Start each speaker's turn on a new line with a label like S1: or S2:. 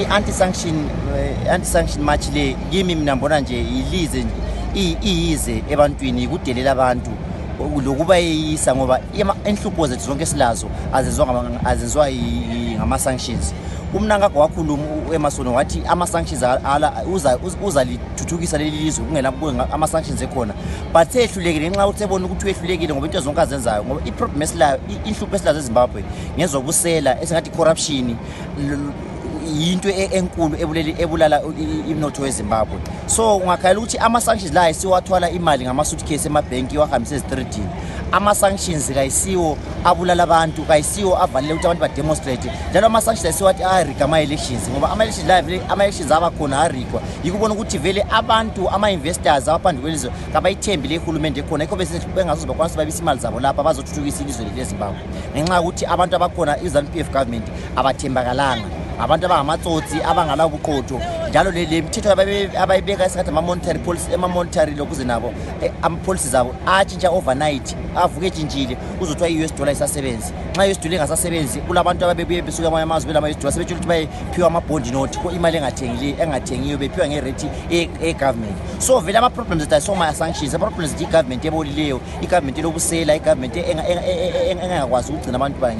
S1: i-anti-sanction march le kimi mina ngibona nje ilize iyize ebantwini kudelela abantu lokuba yeyisa ngoba inhlupho zethu zonke silazo azenzwa ngama-sanctions. Umnangagwa wakhuluma emasono wathi ama-sanctions uzalithuthukisa leli lizwe kungena ama-sanctions ekhona, but ehlulekile ngenxa ukuthi ebona ukuthi uyehlulekile ngoba into zonke azenzayo, ngoba i-problem esilayo, inhlupho esilazo eZimbabwe ngezobusela esingathi corruption yinto enkulu ebulala umnotho weZimbabwe. So ungakhala ukuthi ama-sanctions la siwathwala imali ngama-suitcase emabhenki wahambisa ezitradini. Ama-sanctions kayisiwo abulala abantu, kayisiwo avalele ukuthi abantu bademonstrate. Njalo ama-sanctions siwathi ayarika ama-elections ngoba ama-elections la vele ama-elections abakhona arikwa yikubona ukuthi vele abantu ama-investors abaphandle kwelizwe kabayithembile ihulumende ekhona yikho bengazuze bakwanisa babisa imali zabo lapha bazothuthukisa ilizwe leZimbabwe ngenxa ukuthi abantu abakhona iZanu PF government abathembakalanga, abantu abangamatsotsi abangala ubuqotho. Njalo le mthetho abayibeka esikhathi ama-monetary policy ama-monetary lokuze nabo ama-policies zabo atshintsha overnight, avuke etshintshile uzothiwa i-US$ isasebenzi. Nxa i-US$ ingasasebenzi kulabantu ababebuye besuka amanye amazwe belama-US$ sebetshela ukuthi bayiphiwa ama-bond note ko imali engathengiyo bephiwa nge-rate e-government. So vele ama-problems ethu ayisona ama-sanctions, ama-problems ethi i-government ebolileyo, i-government elobusela, i-government engakwazi ukugcina abantu